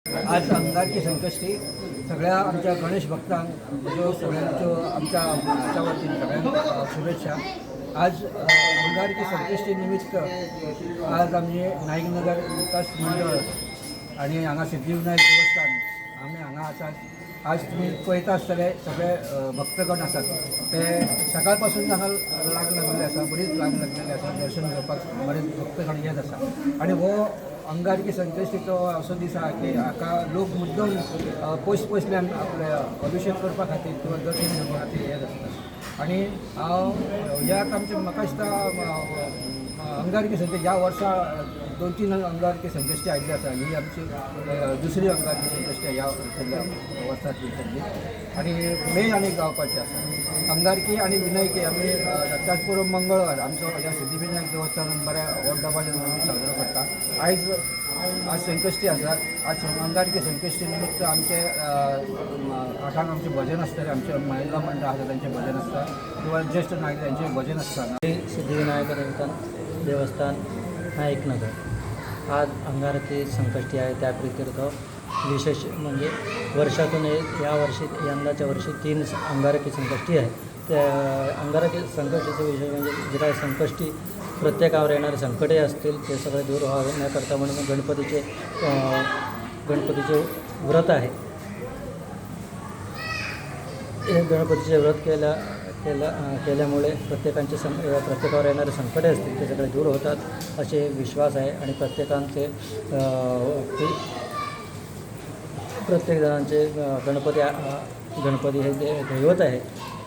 आज अंगारकी संकश्टी सगळ्या आमच्या गणेश भक्तांक म्हज्यो सगळ्यांच्यो आमच्या आमच्या वतीन सगळ्यांक शुभेच्छा. आज अंगारकी संकश्टी निमित्त आज आमी नाईकनगर ट्रस्ट मंडळ आनी हांगा सिद्धिविनायक देवस्थान आमी हांगा आसात. आज तुमी पळयता आसतले सगळे भक्तगण आसात ते सकाळ पासून हांगा लाग लागलेले आसा, बरीच लाग लागलेली आसा. दर्शन घेवपाक बरेच भक्तगण येत आसा आनी हो अंगारकी संकश्टीचो असो दीस आहा की हाका लोक मुद्दम पयस पयसल्यान आपले अभिशेक करपा खातीर किंवा दर्शन घेवपा खातीर येत आसता. आनी हांव ह्या आमचें म्हाका दिसता अंगारकी संकश्टी ह्या वर्सा 2-3 अंगारकी संकश्टी आयिल्ली आसा. ही आमची दुसरी अंगारकी संकश्टी ह्या वर्सांतली भितरली आनी मेन आनी गावपाची आसा अंगारकी आनी विनायकी. आमी त्याच बरोबर मंगळवार आमचो ह्या सिद्धिविनायक देवस्थानान बऱ्या व्हड दबाज्यान आमी साजरो करता. आयज आज संकश्टी आसा. आज अंगारकी संकश्टी निमित्त आमचे आठांक आमचें भजन आसतलें. आमचे महिला मंडळ आसा तांचें भजन आसता किंवा ज्येश्ठ नागरीक तांचें भजन आसता. श्री सिद्धिविनायक देवस्थान नाईकनगर. आज अंगारकी संकष्टी आहे, त्या प्रित्यर्थ विशेष म्हणजे वर्षातून एक या वर्षी यंदाच्या वर्षी 3 अंगारकी संकष्टी आहे. त्या अंगारकी संकष्टीचं विशेष म्हणजे जे काही संकष्टी प्रत्येकावर येणारे संकटे असतील ते सगळे दूर व्हावे म्हणून गणपतीचे गणपतीचे व्रत आहे. हे गणपतीचे व्रत केल्या केल्या केल्यामुळे प्रत्येकांचे प्रत्येकावर येणारे संकटे असतील ते सगळे दूर होतात असे विश्वास आहे. आणि प्रत्येकांचे ते प्रत्येक जणांचे गणपती गणपती हे दैवत आहे,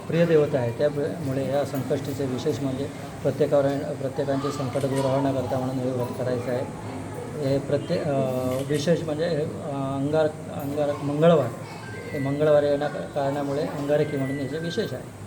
प्रिय दैवत आहे. त्यामुळे या संकष्टीचे विशेष म्हणजे प्रत्येकावर प्रत्येकांचे संकट दूर होण्याकरता म्हणून हे व्रत करायचं आहे. हे प्रत्येक विशेष म्हणजे हे अंगारक मंगळवार, हे मंगळवार येण्या कारणामुळे अंगारकी म्हणून याचे विशेष आहे.